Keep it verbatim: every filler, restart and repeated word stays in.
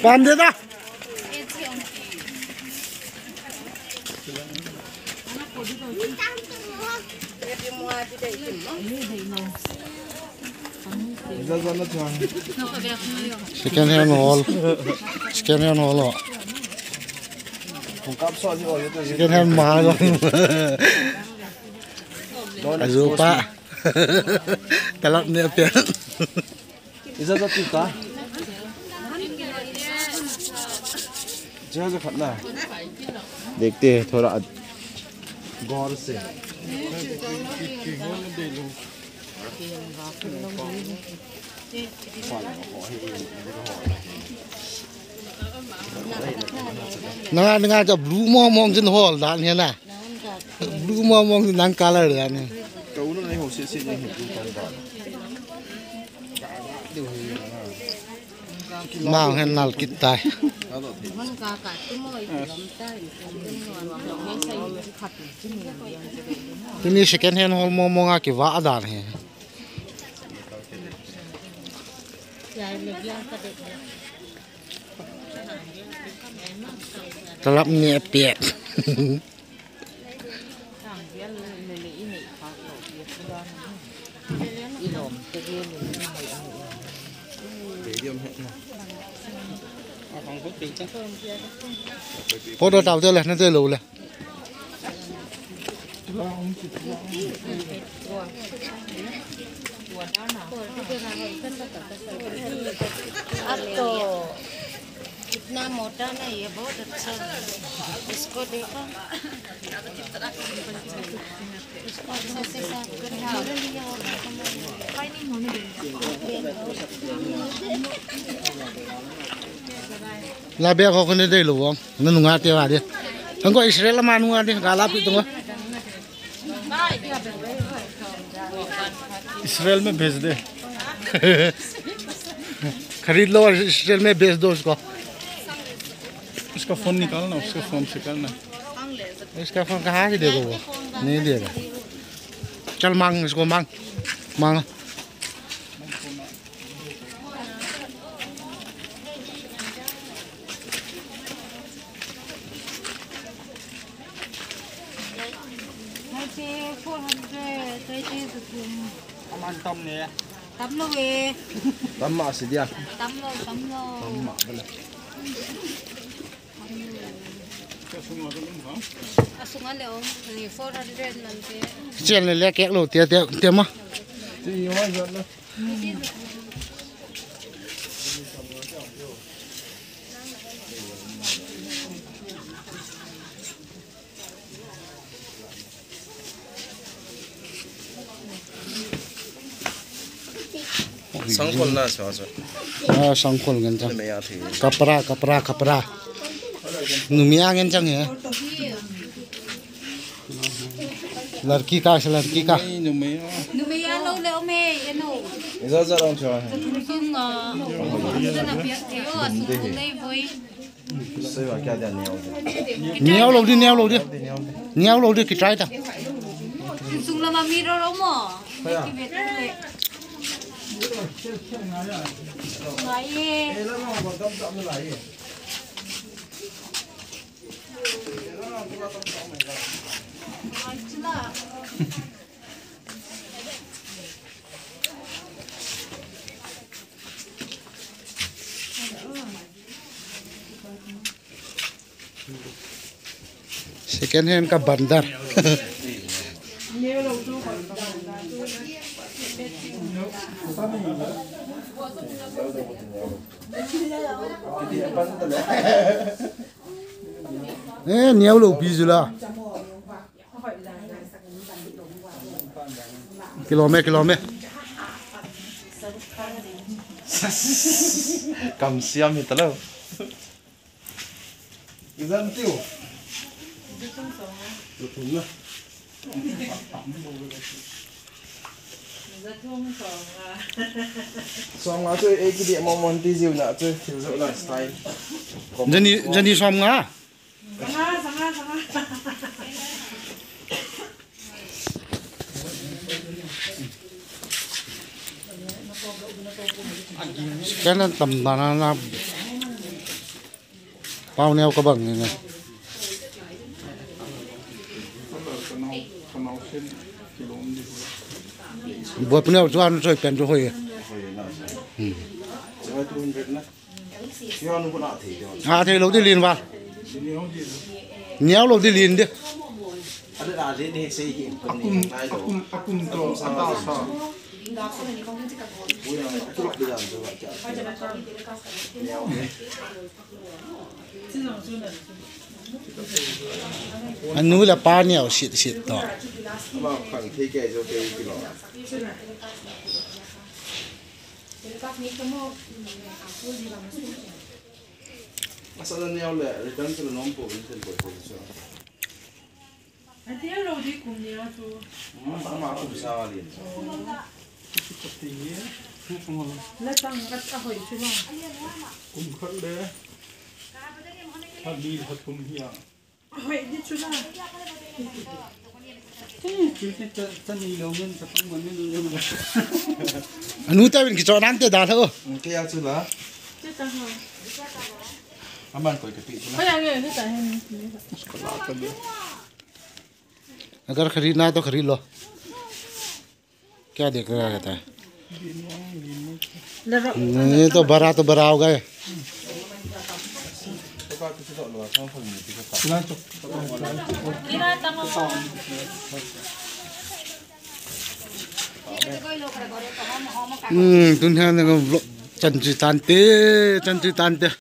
Pan de da. Second hand hol. Second hand hol. Second hand ma. Azupa. Talap ne pe. Ijat jat ta. Jeh se khat na. Dekhte hain, thoda gor se. Nanga, nanga cha blue mo mong jin hol dan he na. Blue mo mong jin nang color dan he. Ka unu nai ho se se nai he blue color dan. Mang hen nal kit tai. Tuni second hand hol mo mo nga kiva dan he. Talap ne pe. Photo tao te le, na te lo le. अब तो कितना मोटा ना, ये बहुत अच्छा है। इसको देखो, इसको अच्छे से साफ कर लो। La be ko kone dei lo wong. Na nunga te wa de. Hangko Israel ma nunga de, ga la pi tung. Israel में भेज दे। खरीद लो और इसराइल में भेज दो उसको। उसका फोन निकालना, उसका फोन से करना। इसका फोन कहाँ से देगा वो? नहीं देगा। चल मांग इसको, मांग, मांग। Four hundred, aman tam ne. Tam lo e. Tam ma si dia. Tam lo, tam lo. Tam ma bala. Asunga le om, ni four hundred nante. Sian le le kek lo, tia, tia, tia ma. Sangkhol na sa sa. Ah, sangkhol ngen chang. Numei a thi. Kapra, kapra, kapra. Numei a ngen chang he. Larki ka, sa larki ka. Numei a. Numei a lo le o me, e no. Ija ja rong cha. Sung, ah, na pia ke o, sung le voi. Neo lo di, neo lo di. Neo lo di, ki try ta. Sung lama mi ro ro mo. Ngai ye. Second hand ka bandar. Eh, neo lo pi jula. Kilome, kilome. Kam siam hi talo. Ijan tiu. Tutum na. Som nga chu ei kidi mo mon ti jiu na chu thil jo na style. Jani, jani som nga. Kena tam na na na. Pau neo ka bang ni na. Buat puneo chuan choi pen chu hoi. Hmm. A thei lo di lin va. Neo lo di lin di. Akum, akum, akum to, ata sa. Anu le pa neo sit sit to. Asa na neo le return to the norm po in ten po po so. Ati lo di kum neo tu. Hmm, ama kum sa lin. La tang kat a hoi chu la. Kum khat le. Khat li khat kum hi a. Hoi di chu la. Anu ta win ki chon an te da tho. Ke ya chu la. Aman koi ka pi chu la. Agar kharidna to kharid lo. Kya dekh raha hai? Ye to bhara to bhara hoga. Hmm, tun hian ka vlog chan chu tan te, chan chu tan te.